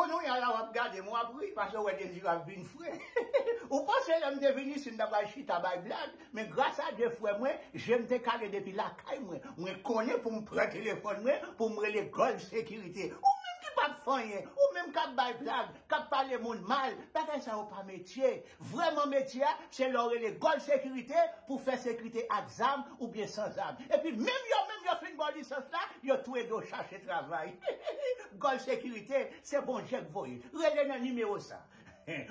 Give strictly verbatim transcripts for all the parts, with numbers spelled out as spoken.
Kounye a la w ap gade m, w ap ri, paske w wè Dezirab vin fre. Ou panse lè m te vin isit, m ta pral chita bay blag? Men gras a Dye, frè mwen, je m te kale depi lakay mwen. Mwen konnen pou m pran telefòn mwen, pou m rele Gold Security. Ou menm ki p ap fè anyen, ou menm k ap bay blag, k ap pale moun mal, bagay sa yo pa metye. Vrèman, metye a, se lè w rele Gold Security pou fè sekirite ak zam oubyen san zam. Epi menm yo menm, yo fin ba w lisans la, yo tou ede w chache travay. Gold Security, se Bondye k voye. Rele nan nimewo sa.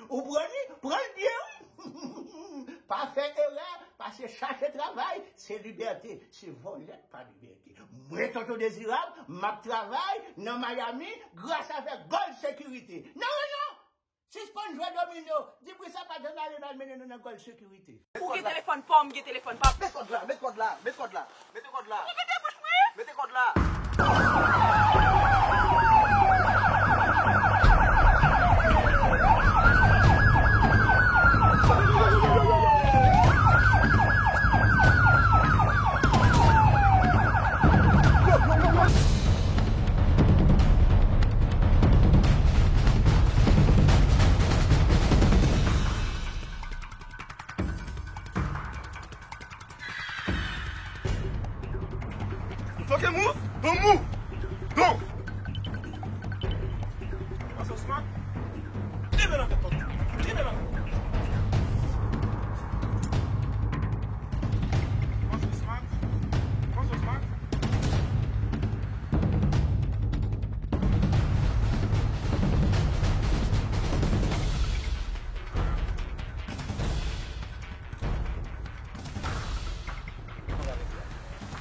Ou pran li, pran l byen, wi. Pa fè erè, pase chache travay, se libète, se vòlè k pa libète. Mwen, Tonton Dezirab, m ap travay nan Miami gras avèk Gold Security. Non, non, non! Sispann jwe domino, di Brisa pa janm ale, l al mennen nou nan Gold Security. Ou gen telefòn pa w, m gen telefòn pa m. Met kòd la, met kòd la, met kòd la, mete kòd la. Ou kite bouch mwen? Mete kòd la. You fucking move? Don't move! Don't! What's up, Smack? Kenbe nan tèt, tonton. Kenbe nan tèt. What's up, Smack? What's up, Smack?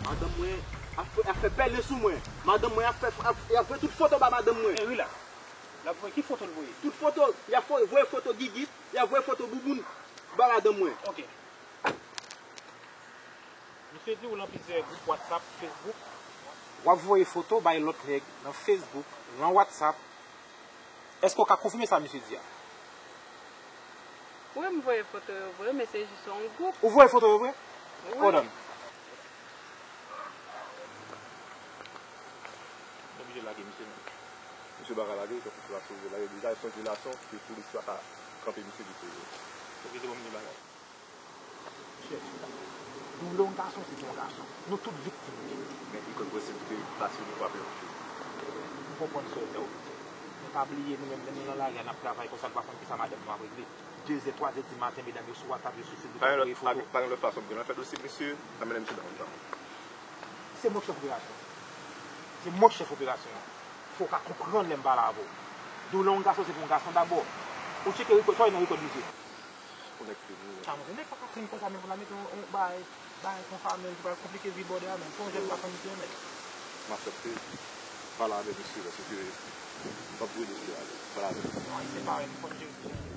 Madanm mwen ap fè, ap fè pèlen sou mwen. Madanm mwen ap fè, ap, ap voye tout foto ba madanm mwen. Men wi la. L ap voye ki foto l voye? Tout foto, y ap voye, voye foto gigit, y ap voye foto bouboun ba madanm mwen. Ok. Misye di w lan plizyè gwoup WhatsApp, Facebook. W ap voye foto bay lòt nèg nan Facebook, lan WhatsApp. Èske w ka konfime sa misye di a? Wi, m voye foto yo vre, men se jis yon gwoup. Ou voye foto yo vre? Wi. Hold on. Nou oblije lage misye, non. Misye pa ka lage, se pou relasyon, misye lage. Deja, se yon relasyon, se polis la ka kanpe misye ki fè yo. Oblije ban m de bagay. Chèf, doulè yon gason, se pou yon gason. Nou tout viktim li. Men li konn posib ke pase nou frape yon fi. M konprann sa w di. Men pa bliye, nou menm, lè nou nan lari a, n ap travay konsa, nou pa konn kisa madanm nou ap regle. De zè, twa zè di maten, medam yo sou WhatsApp, yo sou Facebook, y ap voye foto. Pa gen lòt fason pou nou fè dosye misye, n ap mennen misye nan yon tan. Se mwen k chèf operasyon. Se mwen k chèf operasyon an. Fò w ka konprann lè m pale avè w. Doulè yon gason, se pou yon gason dabò. Ou tcheke rekòd, sa w nan rekòd misye. Konèkte nou. Sa mwen, nèg pa ka plenn konsa, men pou l al mete yon, yon bagay, bagay konsa, men li pral konplike vi bòdè a, men se yon jèn gason misye, men. M aksepte. Pale avèk misye, paske m ap jere dosye a, pale avèk li. Non, li se parèy, li konn jere dosye a.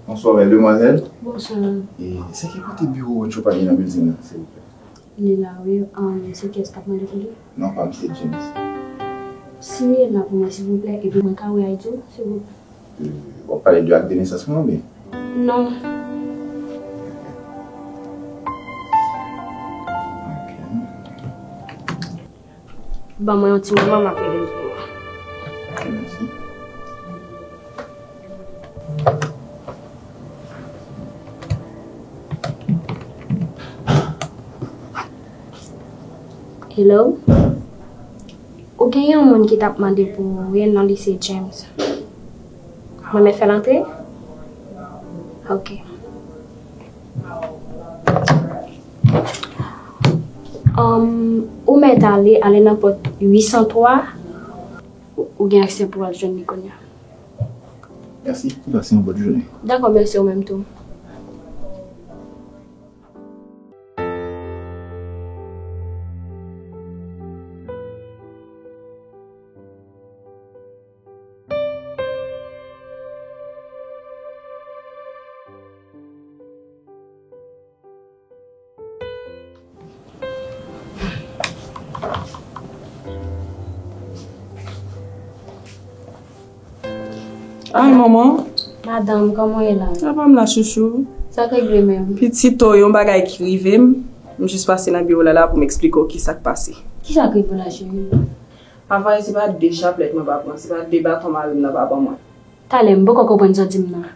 Bonswa, demwazèl. Bonswa. E se ki kote biwo Chopagny nan bilding nan, silvouplè? Li la, wi. Um, se kiyès k ap mande pou li? Non, pa m, se James. Siyen l la pou mwen, silvouplè, epi mwen ka wè I D ou, silvouplè? Euh, w ap pale de ak de nesans mwen, oubyen? Non. Ok. Ban mwen yon ti moman, m ap rele l pou ou. Ok, mèsi. Hello? Ou gen yon moun ki t ap mande pou ou, wi, non li se James. Mwen mèt fè l antre? Ok. Um, ou mèt ale, ale nan pòt uit san twa. Ou, ou gen aksè pou w al jwenn li kounye a. Mèsi, pase yon bòn jounen. Dakò, mèsi, ou menm tou. Ay, manman. Madanm, kòman w ye la? Sa va, m la, chouchou. Sa k regle menm? Pitit, o, yon bagay ki rive m. M jis pase nan biwo la, la pou m eksplike w ki sa k pase. Ki sa k rive w la, cheri? Avan, se pa de chaplèt mwen pa pran, se pa de baton mari m nan pa ban mwen. Talè, m poko konprann sa w di m nan.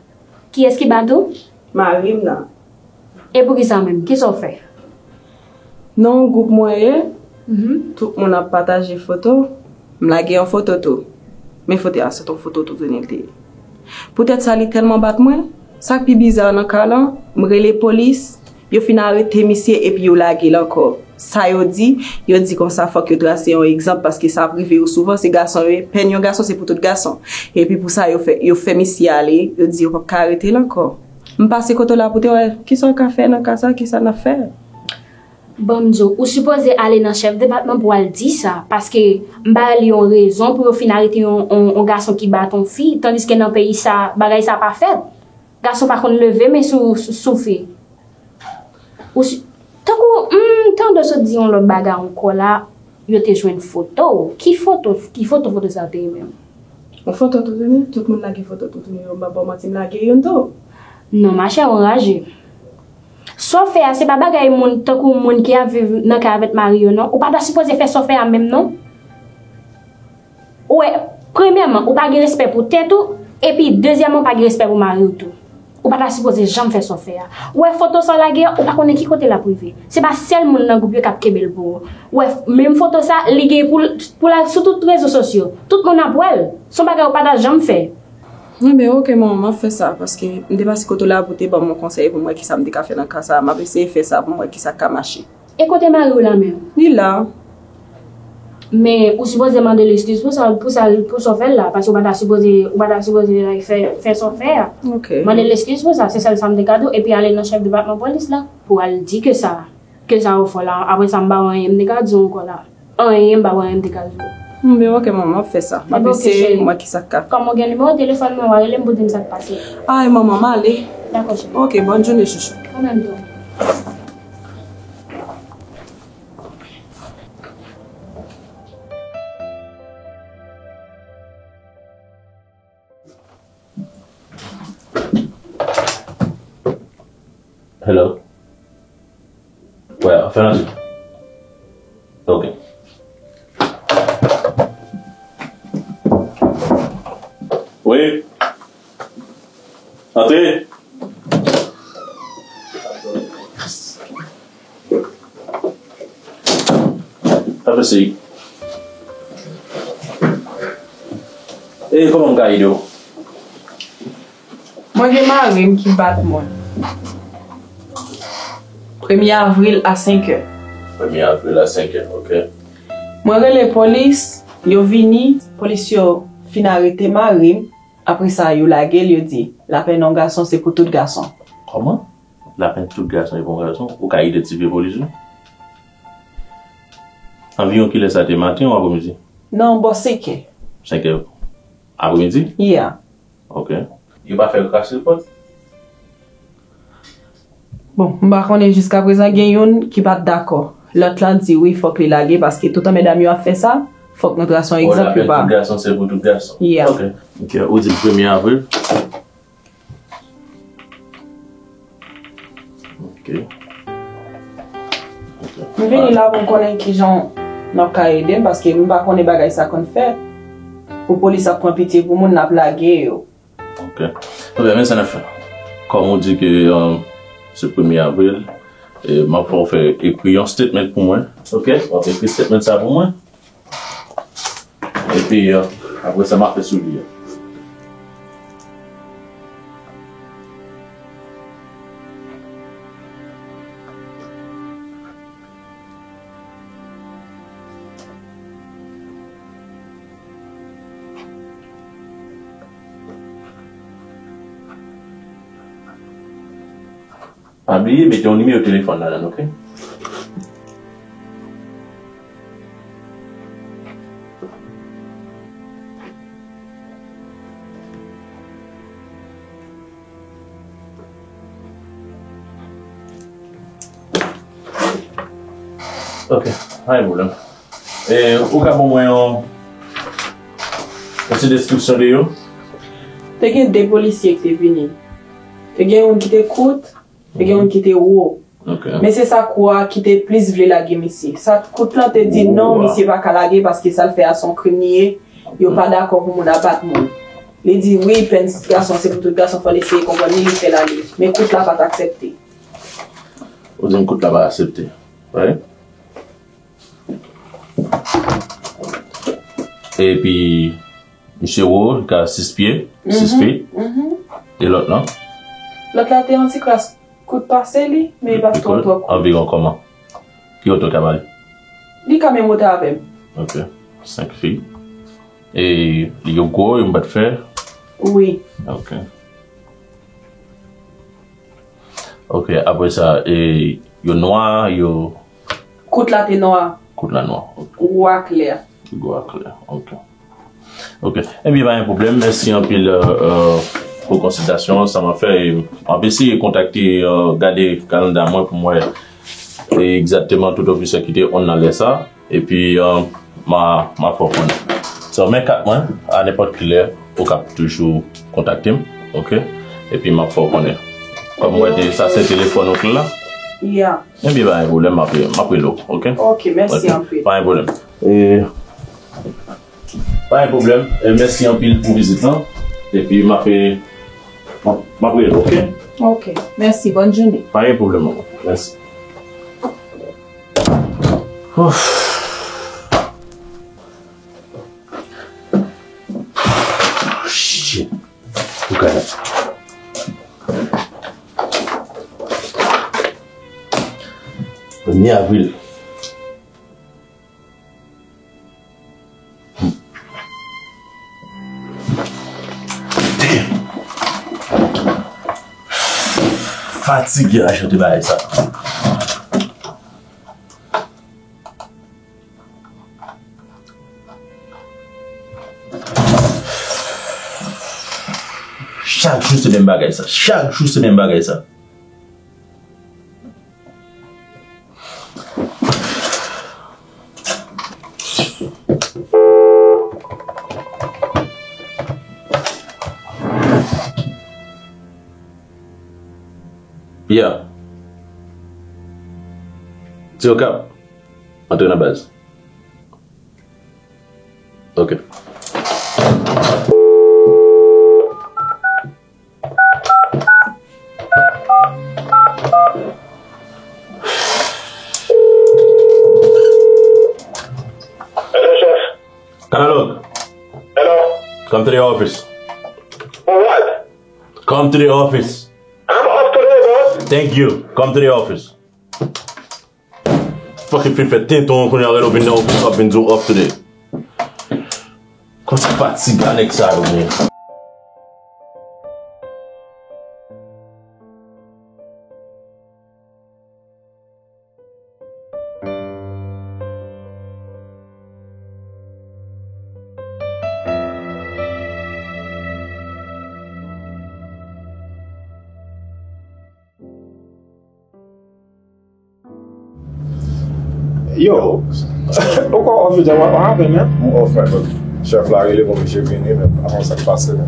Kiyès ki bat ou? Mari m nan. E poukisa menm? Kisa w fè? Nan yon gwoup mwen ye, mhm, tout moun ap pataje foto. M lage yon foto tou. Men foto a, se t yon foto toutouni l te ye. Poutèt sa, li tèlman bat mwen. Sa k pi biza nan ka lan, m rele polis, yo fin arete misye epi yo lage l ankò. Sa yo di, yo di konsa fòk yo trase yon egzanp paske sa ap rive yo souvan, se gason yo ye. Pèn yon gason se pou tout gason. Epi pou sa yo fè, yo fè misye ale, yo di yo p ap ka arete l ankò. M pase kote w la pou te wè kisa w ka fè nan ka sa, kisa n ap fè. Ban m di w, ou sipoze ale nan chèf depatman pou w al di sa, paske m ba li yon rezon pou yo fin arete yon, yon, yon gason ki bat yon fi, tandiske nan peyi sa, bagay sa pa fèt. Gason pa konn leve men sou, sou, sou fi. Ou si, tankou, m tande w sot di yon lòt bagay ankò la, yo te jwenn foto w. Ki foto, ki foto, foto sa te ye menm? Yon foto toutouni, tout moun lage foto toutouni yo, m pa ba w manti, m lage youn tou. Non, machè, ou anraje. Sa w fè a, se pa bagay moun tankou moun ki ap viv nan kay avèk mari yo, non. Ou pa ta sipoze fè sa w fè a menm, non. Ou wè, premyèman, ou pa gen respè pou tèt ou, epi dezyèmman, ou pa gen respè pou mari w tou. Ou pa ta sipoze janm fè sa w fè a. Ou wè foto sa w lage a, ou pa konnen ki kote l ap rive. Se pa sèl moun nan gwoup yo k ap kenbe l pou ou. Ou wè, menm foto sa, li gen pou l, pou l al sou tout rezo sosyo. Tout moun ap wè l. Se yon bagay ou pa ta janm fè. Enben, oke, manman, m ap fè sa, paske m te pase kote w la pou te ban m yon konsèy pou m wè kisa m te ka fè nan ka sa a. M ap eseye fè sa pou m wè kisa k ka mache. E kote mari w la menm? Li la. Men, ou sipoze mande l eskiz pou sa, pou sa, pou sa w fè l la, paske ou pa ta sipoze, ou pa ta sipoze fè, fè sa w fè a. Oke. Mande l eskiz pou sa, se sèl sa m te ka di w, epi ale nan chèf depatman polis la, pou al di ke sa, ke sa ou fè la. Apre sa, m pa wè anyen m te ka di w ankò la. Anyen, m pa wè anyen m te ka di w. Enben, oke, manman, m ap fè sa. M ap eseye, m wè kisa k ka. Kòm ou gen nimewo telefòn mwen, w a rele m pou di m sa k pase. Ay, manman, m ale. Dakò, cheri. Oke, bòn jounen, chouchou. Ou menm tou. Hello? Wè, fè nan sou. Ok. Wi. Antre. Sa pase? E kòman m ka ede w? Mwen gen mari m ki bat mwen. Premye avril a senk è. Premye avril a senk è, ok. Mwen rele polis, yo vini, polis yo fin arete mari m. Apre sa, yo lage l, yo di, lapèn yon gason se pou tout gason. Kòman? Lapèn tout gason e pou yon gason? Ou ka idantifye polis ou? Anviwon kilè sa te, maten ou apremidi? Nan bò senk è. Senk è apremidi? Yeah. Ok. Yo pa fè yo krache l pòt? Bon, m pa konnen jiskaprezan gen youn ki pa t dakò. Lòt lan di wi, fòk li lage paske toutan medam yo ap fè sa, fòk nou trase yon egzanp yo pa. Tout gason se pou tout gason. Yeah. Ok. Ok, ou di premye avril. Ok. Ok. M vini la pou m konnen kijan n ap ka ede m paske m pa konnen bagay sa konn fèt. Pou polis ap pran pitye pou moun n ap lage yo. Ok. Ebyen, men sa n ap fè. Kòm ou di ke, um, se premye avril, e, m ap fè w fè ekri yon statement pou mwen. Ok? W ap ekri statement sa pou mwen. Epi, uh, apre sa, m ap fè sou li a. Pa bliye mete yon nimewo telefòn ladan, ok? Ok, pa gen pwoblèm. E, ou ka ban mwen yon, yon ti deskripsyon de yo? Te gen de polisye ki te vini. Te gen youn ki te kout, te gen youn ki te wo. Ok. Men se sa kou a ki te plis vle lage misye. Sa kout lan te di non, misye pa ka lage paske sa l fè a se yon krim li ye. Yo pa dakò pou moun ap bat moun. Li di wi, pèn gason se pou tout gason, fò l eseye konprann li, li fè l ale. Men kout la pa t aksepte. Ou di m kout la pa aksepte. Wi. Epi, misye wo, li ka sis pye, sis feet. E lòt lan? Lòt la te yon ti kras kout pase li, men li pa t twò twò kout. Anviwon kòman? Ki wotè w ka ba li? Li ka menm wotè avè m. Ok, senk feet. E yo gwo, yo bat fè? Wi. Ok. Ok, apre sa, e, yo nwa, yo Kout la te nwa. Kout la nwa, ok. Gwo a klè. Gwo a klè, ok. Ok. Ebyen, pa gen pwoblèm. Mèsi anpil, euh, euh, pou konsiltasyon sa m ap fè. E m ap eseye kontakte, euh, gade kalanda mwen pou m wè egzakteman tout ofisè ki te on nan lè sa. Epi, euh, m a, m a fè w konnen. So, men kat mwen, a nenpòt ki lè, ou kab toujou kontakte m, ok? Epi m ap fè w konnen. Kòm mwen te, sa se telefòn ou ki la? Yeah. Ebyen, pa gen pwoblèm, m ap, m ap rele w, ok? Ok, mèsi anpil. Pa gen pwoblèm. E, pa gen pwoblèm. E, mèsi anpil pou vizit lan. Epi m ap, m ap, m ap rele w, ok? Ok, mèsi. Bòn jounen. Pa gen pwoblèm, manman. Mèsi. Ouf. Shit. Ou ka. Premye avril. Damn. Fatige a chante bagay sa. Chak jou se menm bagay sa. Chak jou se menm bagay sa. Yeah. Ti Okap, antre nan baz. Ok. Hello, chef. Analog. Hello. Come to the office. For what? Come to the office. I'm off today, boss. Thank you. Come to the office. Fucking fin fè tenton kounye a, lè w vin nan ofis, w ap vin di w off today. Kòman fatig a nèg sa yo, men. Yo, ou kwè off jodi a, what happened, man? M off, man, but chèf la rele m oblije vini, men pa konn sa k pase, man.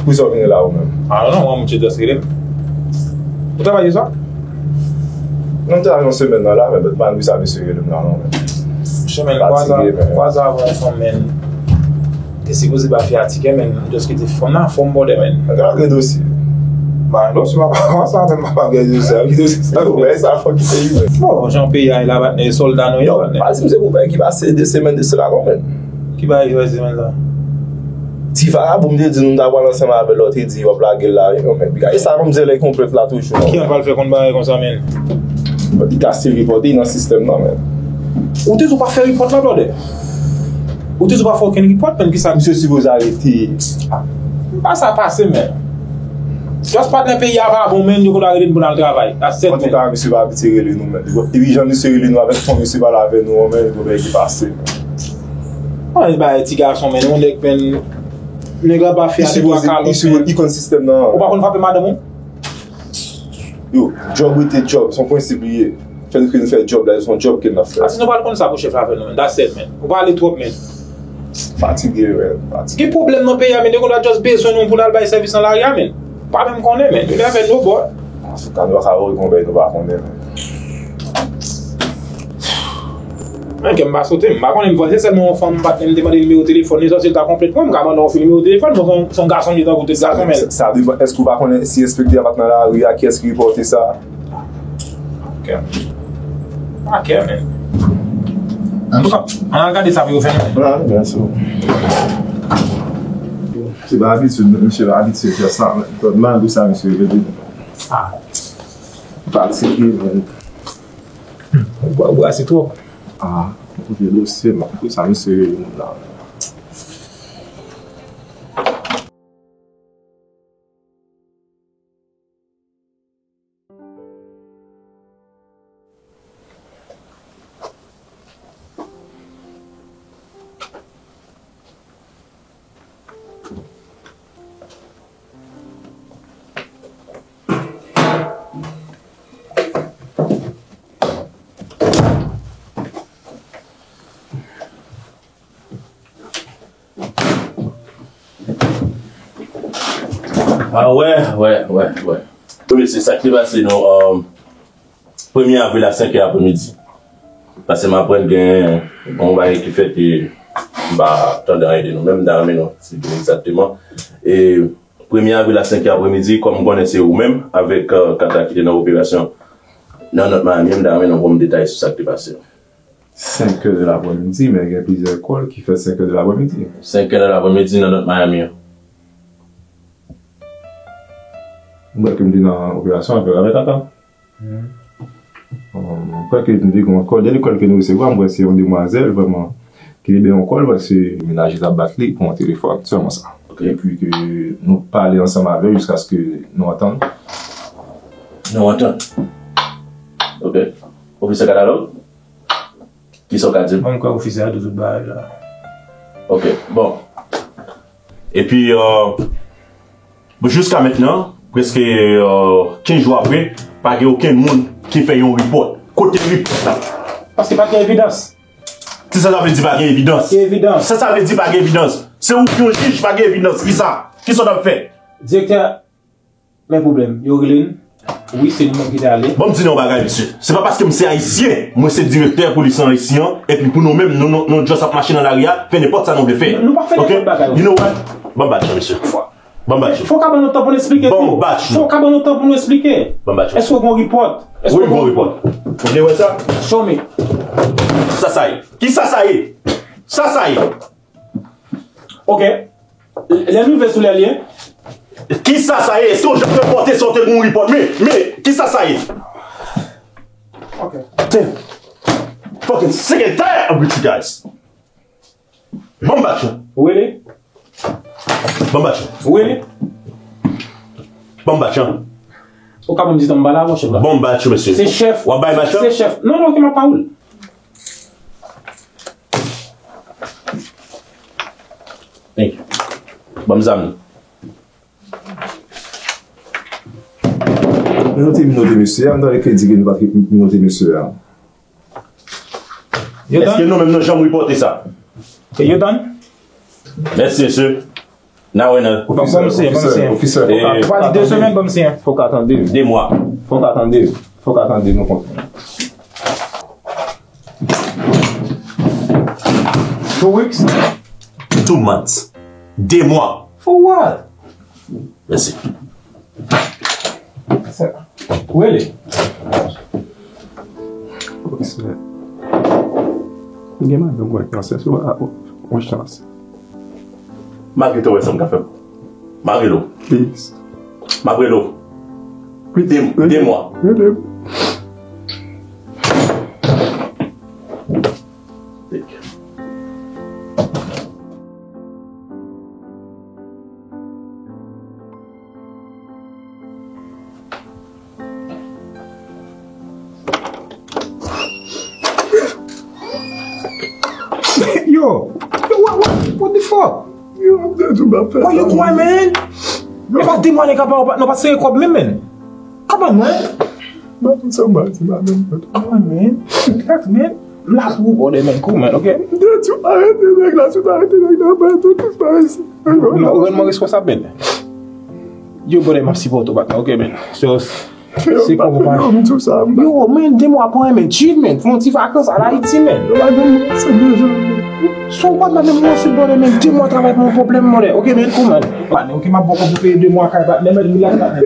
Poukisa w vini la ou menm? I don't know, mwen, m just rele m. Ou travay jodi a? Non, m te la yon semèn nan la, men but malgre sa, mesye rele m la, non, men. Fatige, men. Kwaze avè yon fanm, men. Te sipoze ba fi a tikè, men m just kite fanm nan, fanm bòdè, men. Gade dosye. Ba, dosye, papa, sa, men papa, gade dosye, ki dosye sa, ou wè sa, fò kite li, men. Bon, jan peyi a ye la, patnè, sòlda nou ye, patnè. Pa di m se pou bagay ki pase de semèn de sela, non, men. Ki bagay ki pase, men, la? Ti vagabon, m te di nou, m ta pral ansanm avè l, lè w te di w ap lage l la, wi, non, men. Gade sa, manmzèl, e konplèt la toujou, non. Ki an pral fè konn bagay konsa, men? Li ka still reporte nan sistèm nan, men. Ou te di w pa fè report la, brother? Ou te di w pa fè okenn report, men kisa misye sipoze arete? M pa sa pase, men. Just patnè peyi a pa bon, men, yo konn arete n pou n al travay. That's it, men. Antouka, misye pa abitye rele nou, men. Epi jan misye rele nou avèk ton misye pale avè nou an, men, gon bagay ki pase, men. Ann bay ti gason, men, yon nèg, men, nèg la pa fè a de twa kalòt, men. Li konn sistèm nan. Ou pa konn frape madanm ou? Yo, djòb rete djòb, se yon prensip li ye. Fè n, fè n fè djòb la, se yon djòb ke n ap fè. Asi nou pral konn sa pou chèf la fè nou, men. That's it, men. Ou pale twòp, men. Fatige, men. Fatige. Gen pwoblèm nan peyi a, men, yo konn just bezwen nou pou n al bay sèvis nan lari a, men. Pa menm konnen, men. Yo te avè nou, bò. An tou ka, nou pa ka reponn bagay nou pa konnen, men. Men, kè m pa sote, m pa konnen, m panse sèlman yon fanm m pa t menm te mande nimewo telefòn li, sa, si l ta konplèt mwen, m ka mande yon fi nimewo telefòn, bon, se yon, se yon gason m ye tankou tout gason, men. Sa, sa depann, èske ou pa konnen si enspektè a pa t nan lari a, kiyès ki ripòte sa? Ok. Ok, men. Antouka, ann al gade sa pou yo fè nou. Ah, byen si. Se pa abitid, men, misye pa abitye fè sa, men. Malgre sa, misye rele. Ah. Fatige, men. Ou bwa-, ou brase twòp. Ah, ou vye dosye, men. Pou sa, misye rele moun la. Ah, wè, wè, wè, wè. Wi, se sa ki te pase, non, um, premye avril a senk è apremidi. Paske m aprann gen yon bagay ki fèt, e m pa tande anyen de nou menm, m ta renmen nou, si byen egzakteman. E premye avril a senk è apremidi, kòm m konnen se ou menm, avèk, uh, Kata ki te nan operasyon nan Nòt Miami, m ta renmen nou ban m detay sou sa ki te pase. Senk è de lapremidi, men gen plizyè kòl ki fèt senk è de lapremidi. Senk è de lapremidi nan Nòt Miami an. M kwè ke m te nan operasyon avèk, avèk Kata. Hmm. Bon, m kwè ke m te gen yon kòl. Dènye kòl ke nou resevwa, m kwè se yon demwazèl, vrèman, ki te gen yon kòl, paske mennaj li t ap bat li pou yon telefòn, sèlman sa. Ok. Epi ke nou pale ansanm avè l jiskaske nou antann. Nou antann. Ok. Ofisè Katalòg? Kisa w ka di m? Mwen, m kwè ofisè a di w tout bagay la. Ok, bon. Epi, euh, jiska mentnan, prèske, euh, kenz jou apre, pa gen okenn moun ki fè yon ripòt. Kote ripòt la? Paske pa gen evidans. Kisa sa vle di pa gen evidans? Ki evidans? Sa sa vle di pa gen evidans? Se ou ki yon jij, pa gen evidans. Kisa? Kisa w t ap fè? Direktè, men pwoblèm. Yo rele n. Wi, se nou menm ki te ale. Bon, m di nou yon bagay, mesye. Se pa paske m se ayisyen, mwen se direktè polis an Ayiti an, epi pou nou menm, nou, nou, nou just ap mache nan lari a, fè nenpòt sa nou vle fè. Nou pa fè nenpòt bagay. Ok? You know what? Ban m badj la, mesye. Ban m badj la. Fò w ka ban nou tan pou n eksplike tou. Ban m badj la. Fò w ka ban nou tan pou nou eksplike. Ban m badj la. Èske w gen yon ripòt? Èske w gen yon ripòt? Ou vle wè sa? Show me. Sa sa ye? Kisa sa ye? Sa sa ye? Ok. Lè n rive sou lè l ye. Kisa sa ye? Èske w janm fè pòte sa w te gen yon ripòt? Men, men, kisa sa ye? Ok. Damn. Fucking sick and tired of you guys. Ban m badj la. Ou rele? Ban m badj la. Ou rele? Ban m badj la. Ou ka ban m di tan m ba la, mon chèf la. Ban m badj la, mesye. Se chèf. W ap bay badj la? Se chèf. Non, non, ok, m ap pa ou l. Thank you. Ban m zam nan. Men nou te minote mesye a, m tande ke di ke nou pa t minote mesye a. Èske nou menm nou janm ripòte sa? You done? Mèsi, mesye. N a wè nan. Ofisè, ofisè, ofisè, fò ka tande. Fò ka tande. De mwa. Fò ka tande. Fò ka tande nou konprann. Two weeks? Two months. De mwa. For what? Mèsi. Sa, ou rele? Pwofesè, m gen madanm mwen ki ansent, se yon chans. M ap gentan wè sa m ka fè. M ap rele w. Please. M ap rele w. De, de mwa. Rele m. Yo, yo, what, what, what the fuck? Yo, m te di w m ap fè sa. Why you cry, man? E pa de mwa nèg ap ba w, nou pa sere kòb menm, man. Come on, man. Mwen, m sanm mwen, se pa menm. Come on, man. Relax, man. M la pou ou, brother, man. Cool, man, ok? M te Si w pa rete nèg la, si w pa rete nèg la, mwen tout, tout bagay sa. Ou, ou, ou rann mwen responsab, men. Yo, brother, m ap sipòte w, patnè, ok, men. So, se kòb ou pa. Yo, men, de mwa pa anyen, men, chill, men. Fè yon ti vakans, al Ayiti, men. Yo, pa gen mwen, se deja. Si w pa t la menm, mwen, se brother, men, de mwa travay pou yon pwoblèm, brother. Ok, men, cool, men. Patnè, ok, m ap ba w kòb pou peye de mwa kay, patnè, men, relax, patnè.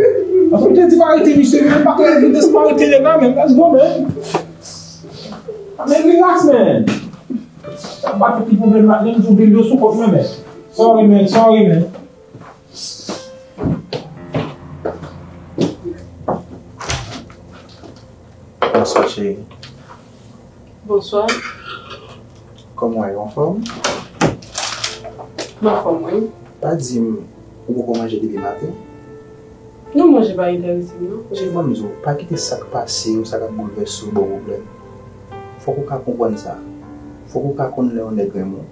Anfen, m te di m arete misye, men, m pa t envite, m pa t envite nèg la, men. Let's go, man. Men, relax, man. Sa pa tout ki pwoblèm la, menm di w bil yo sou kont mwen, men. Sorry, man, sorry, man. Bonswa, cheri. Bonswa. Kòman w ye, w anfòm? M anfòm, wi. Pa di m ou poko manje depi maten? Non, manje pa enterese m, non. Cheri, ban m di w, pa kite sa k pase yo, sa k ap boulvèse w, ba w pwoblèm. Fòk ou ka konprann sa. Fòk ou ka konn lè yon nèg renmen w.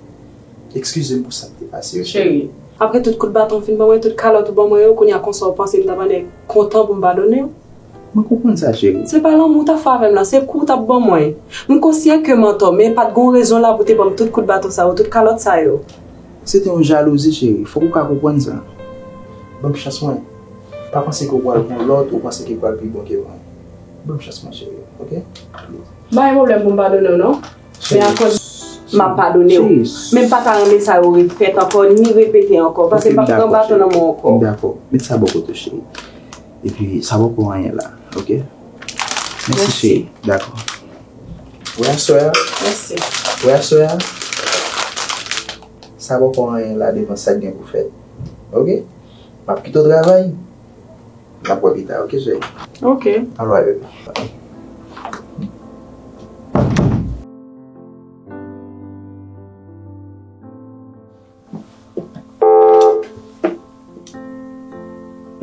Eskize m pou sa k te pase yo, cheri. Cheri, apre tout kout baton w fin ban mwen, tout kalòt ou ban mwen yo, kounye a konsa w panse m ta pa nèg kontan pou m padone w? Mwen konprann sa, cheri. Se pa lanmou w t ap fè avè m lan, se kou w t ap ban mwen. M konsyan ke m antò, men pa t gon rezon la pou w te ban m tout kout baton sa yo, tout kalòt sa yo. Se te yon jalouzi, cheri. Fòk ou ka konprann sa. Ban m chans mwen. Pa panse ke w pral gon lòt, ou panse ke l pral pi bon ke mwen. Ban m chans mwen, cheri, ok? Please. M pa gen pwoblèm pou m padone w, non. Men akoz m ap padone w. Men m pa ta renmen sa yo refèt ankò, ni repete ankò, paske m p ap pran baton nan men w ankò. M dakò. Met sa bò kote w, cheri. Epi, sa poko anyen la, ok? Mèsi, cheri. Dakò. Wè aswè a? Mèsi. Wè aswè a? Sa poko anyen la devan sa k gen pou fèt. Ok? M ap kite w travay. N ap wè pita, ok, cheri? Ok. Alright, baby.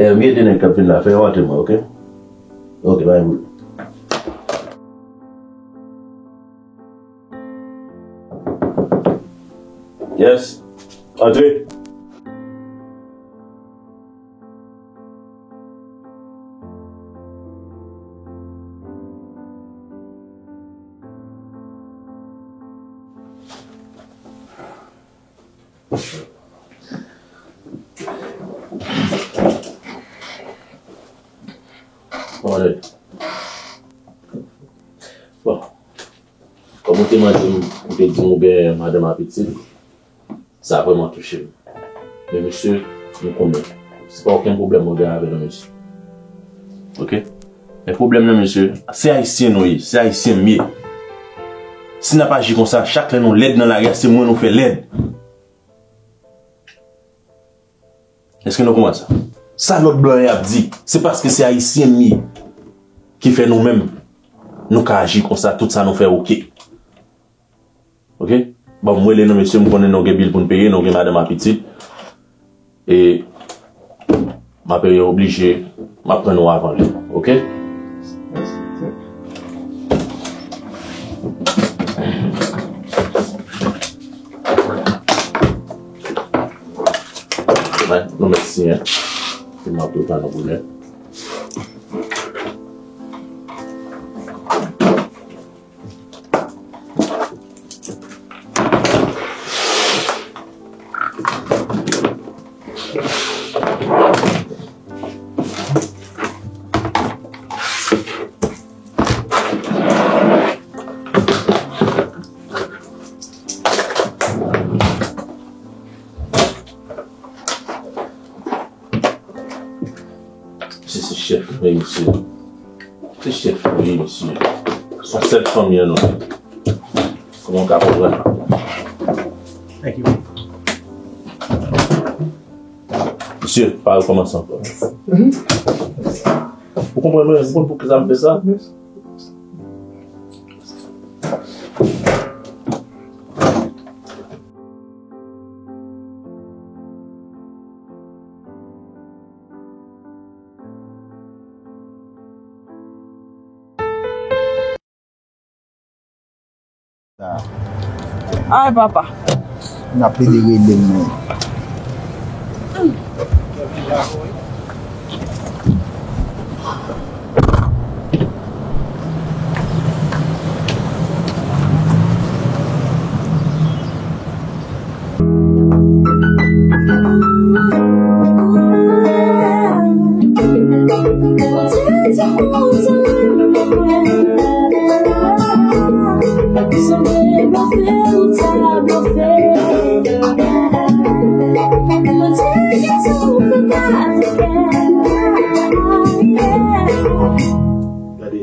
Eh, m gen de nèg k ap vin la, fè yo antre mwen, ok? Ok, bay bout. Yes. Antre. Bon, ale. Bon. Kòm ou te mande m, ou te di m ou gen madanm a pitit, sa vrèman touche m. Men mesye, nou konnen, se pa okenn pwoblèm mwen gen avè nou, mesye. Ok? Men pwoblèm nan, mesye, se Ayisyen nou ye, se Ayisyen m ye. Si n ap aji konsa, chak lè nou lèd nan lari a, se mwen nou fè lèd. Èske nou konprann sa? Sa lòt blan yo ap di, se paske se Ayisyen m ye ki fè nou menm, nou ka aji konsa, tout sa nou fè oke. Ok? Bon, m rele nou, mesye, m konnen nou gen bil pou n peye, nou gen madanm ak pitit. E m ap oblije, m ap pran nou avan lè, ok? Mwen, nou mèt siyen. Pou m ap prepare nou pou lè. Misye se chèf nou ye, mesye. Se chèf nou ye, mesye. Se yon sèl fanmi an nou ye. Kòman w ka konprann? Thank you. Mesye, pa rekòmanse ankò. Mhm. Ou konprann mwen, ou konn poukisa m fè sa? Yes. Ay, papa. N ap plede rele l, men. Gade,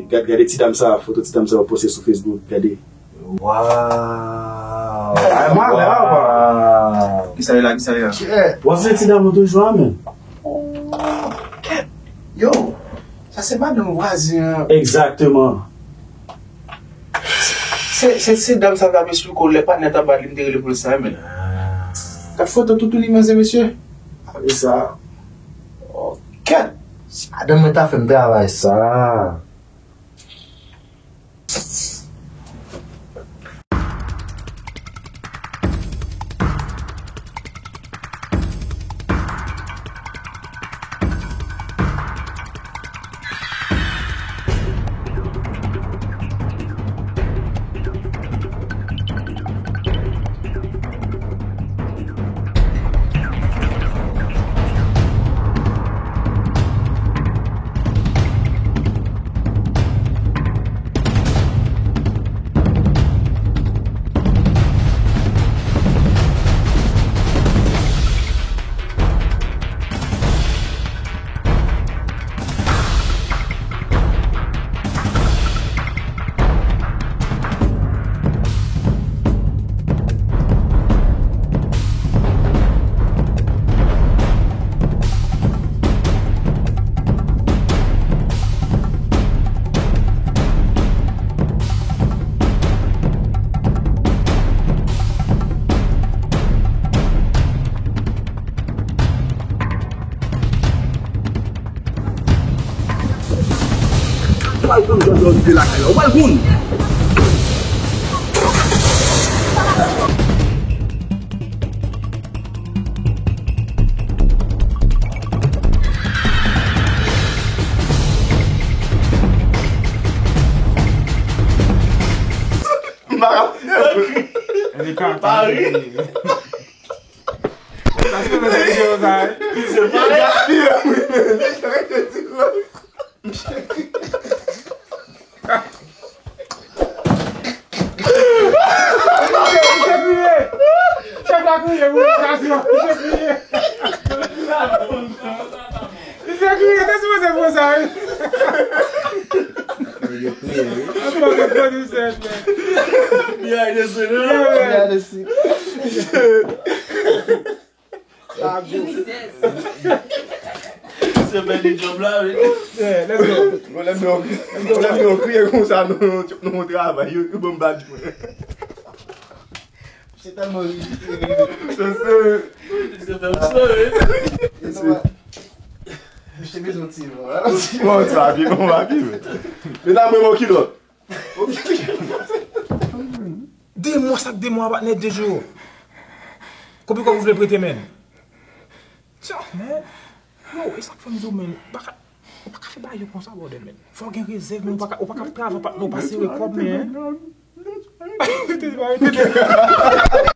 gade, gade ti dam sa, foto ti dam sa yo poste sou Facebook, gade. Waw! Ay, mwen, mwen, mwen. Waw! Kisa li la, kisa li la? Chè, w ap se ti dam ou toujou a, men. Kèt! Yo! Sa se madanm vwazen an. Egzakteman. Se, se, se dam sa k ap esplike w lè patnè t ap bat li, m te rele polis la, men. Gad foto toutou li, mesye, mesye. Apre sa. Oh, kèt! Madanm mwen ta fè m travay sa. Ou pral konn jan yo rive lakay la. Ou pral konn. M pa ka. Li pa ri. Sa se nan videyo sa, wi. Se pa ri. Misye kriye. Chèf la kriye pou okazyon. Misye kriye. Misye kriye, te sipoze fè sa, wi. Yo kriye, wi. An pwofesè, men. Behind the scene, wi. Behind the scene. Sa gou. Se bèl job la, wi. Yeah, let's go. Bon, lè m yo, lè m yo kriye konsa, nou, nou travay, yo, yo ban m badj mwen. Se tèlman ri. Se, se. Se fè m sore. Misye bezwen ti, bon, ti. Bon, sa, pi, bon, pa pi, men. Men ta mwen, bon, kilòt. De mwa, sa k de mwa, patnè, de jou. Konbyen kòb ou vle prete, men? Tcha, men. Yo, e sa k fè m di w, men, ou pa ka, ou pa ka fè bagay yo konsa, brother, men. Fò w gen rezèv, men, ou pa ka, ou pa ka travay pa, non, pa sere kòb, men. Te di pa rete de.